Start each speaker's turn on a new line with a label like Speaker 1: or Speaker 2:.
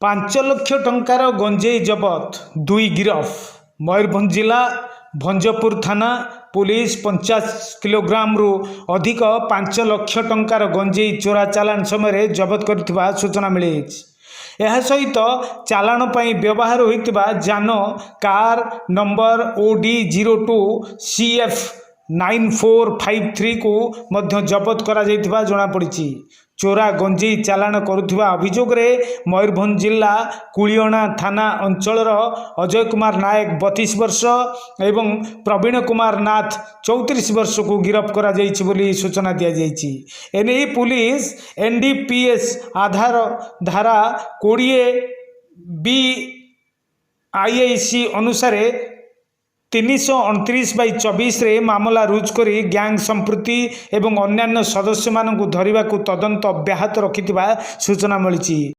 Speaker 1: 5 ଲକ୍ଷ ଟଙ୍କାର ଗଞ୍ଜେଇ ଜବତ, ଦୁଇ ଗିରଫ। ମୟୂରଭଞ୍ଜ ଜିଲ୍ଲା ଭଞ୍ଜପୁର ଥାନା ପୁଲିସ 50 କିଲୋଗ୍ରାମରୁ ଅଧିକ 5 ଲକ୍ଷ ଟଙ୍କାର ଗଞ୍ଜେଇ ଚୋରା ଚାଲାଣ ସମୟରେ ଜବତ କରିଥିବା ସୂଚନା ମିଳିଛି। ଏହା ସହିତ ଚାଲାଣ ପାଇଁ ବ୍ୟବହାର ହୋଇଥିବା ଯାନ car number OD 02 CF 9453କୁ ମଧ୍ୟ ଜବତ କରାଯାଇଥିବା ଜଣାପଡ଼ିଛି। ଚୋରା ଗଞ୍ଜେଇ ଚାଲାଣ କରୁଥିବା ଅଭିଯୋଗରେ ମୟୂରଭଞ୍ଜ ଜିଲ୍ଲା କୁଳିଅଣା ଥାନା ଅଞ୍ଚଳର ଅଜୟ କୁମାର ନାୟକ, 32 ବର୍ଷ ଏବଂ ପ୍ରବୀଣ କୁମାର ନାଥ, 34 ବର୍ଷକୁ ଗିରଫ କରାଯାଇଛି ବୋଲି ସୂଚନା ଦିଆଯାଇଛି। ଏନେଇ ପୁଲିସ ଏନ୍ଡିପିଏସ୍ ଆଧାର ଧାରା 20 ବି ଆଇଆଇସି ଅନୁସାରେ 329/24ରେ ମାମଲା ରୁଜୁ କରି ଗ୍ୟାଙ୍ଗ ସମ୍ପୃକ୍ତି ଏବଂ ଅନ୍ୟାନ୍ୟ ସଦସ୍ୟମାନଙ୍କୁ ଧରିବାକୁ ତଦନ୍ତ ଅବ୍ୟାହତ ରଖିଥିବା ସୂଚନା ମିଳିଛି।